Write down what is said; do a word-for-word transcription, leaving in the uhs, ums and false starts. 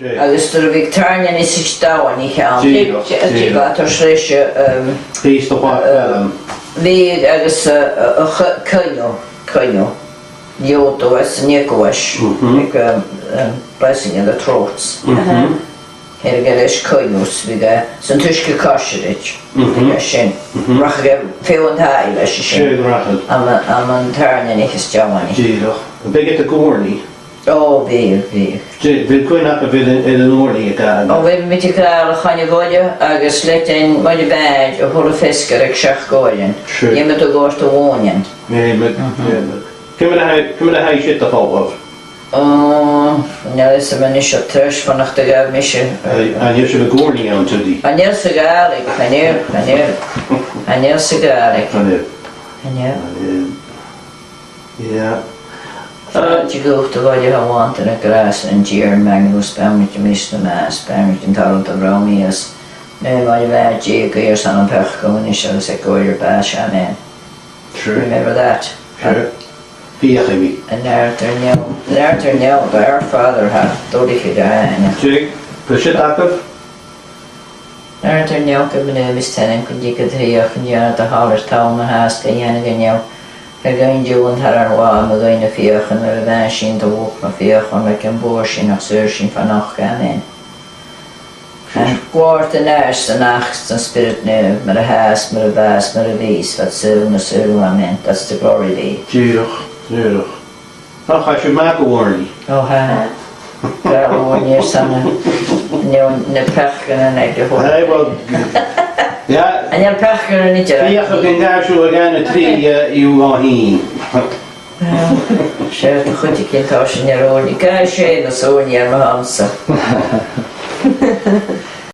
Agus nuair a bhiodh tàirneanaich is damhanaich ann, Dìreach, dìreach. Bha iad air sreath, um, Bhiodh iad a' faighinn, um, bhiodh agus, uh, uh, uh, co-, coinneal, coinneal. Leòdhas, an eaglais. Mhm. Like, um, um, blessing of the throats. Mhm. Air a' ghealach coinneal, bhiodh e san t-uisge coisrigte. Mhm. Bhiodh e sin. Mhm. Rachadh e feadh an taighe leis a sin. Seadh, rachadh. Ann an, ann an tàirneanaich is damhanaich. Dìreach. Am biodh iad a' guairneadh? Ò, bhiodh, bhiodh. Dè, bheil cuimhne agaibh air an, air an ùrnaigh a ghabhail? Ò, bha mi a' gabhail a' choinneimh bhoille agus leadan bhoille bàid a h-uile feasgar aig seachd uairean. Sure. Dh'fheumadh tu a ghabhail do mhòine. Yeah, but, mhm, yeah, but. Ciamar a tha, ciamar a tha siud a' falbh? Ò, chan eil fhios agam a-nis an treas fanacht a ghabh mise. An, an e sibh a' guairneadh ann an-diugh? Chan eil sa Ghàidhlig, chan eil, chan eil. Chan eil sa Ghàidhlig. Chan eil. Chan eil. Chan eil. Yeah. Fàilte dhut, a Mhoire, tha thu làn de na gràsan, an Tighearna maille riut, is beannaichte thu am measg nam màthair, is beannaichte an t-òran a bhronn thu. Naomh Mairi, Màthair Dhè, guidh air ar son-ne am peacach, a-nis agus aig uair ar bàis. Amen. Sure. Remember that. Sure. Feuchaidh mi. An àird air neo, an àird air neo, the Our Father, tha, dòigh a dhà, an e? Jake, bheil siud agaibh? An àird air neo, gum bu naomh is taingeil, gun tig do shrìochdainn, dèan do thoil air talla mar a thathas ga dhèanamh air neo. Thoir dhuinn an-diugh ar n-aran làitheil, ma dh'fhaoidte sinn feuchainn mar a bhean sinn do luchd mar feuchainn, leig am buaireadh sinn, ach saor sinn fon olc. Amen. Ach glòir do dh'Athair, 's don Mhac, 's don Spiorad Naomh, mar a thathas, mar a bha 's mar a bhios, fad shaoghal nan saoghal. Amen. That's the glory be. Dìreach, dìreach. Ach, tha sibh math gu h-àraidh. Ò, tha. Gu h-àraidh airson na, na, na peacannan aig a h-uile. Aye, well, yeah. An e peacannan idir? Feuch an gabh sibh a dhà no trì, uh, dhiubh fhèin. Well, 's e, tha cuideigin, tha sin air ùrnaigh. Gabhaidh Seumas ùrnaigh air mo shon-sa.